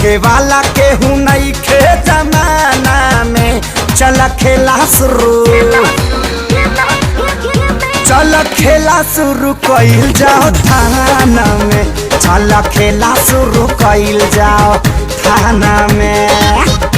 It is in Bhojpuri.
रोके वाला केहू नहीं खे जमाना में। चल खेला शुरू, चल खेला शुरू कइल जाओ थाना में। चल खेला शुरू कइल जाओ थाना में।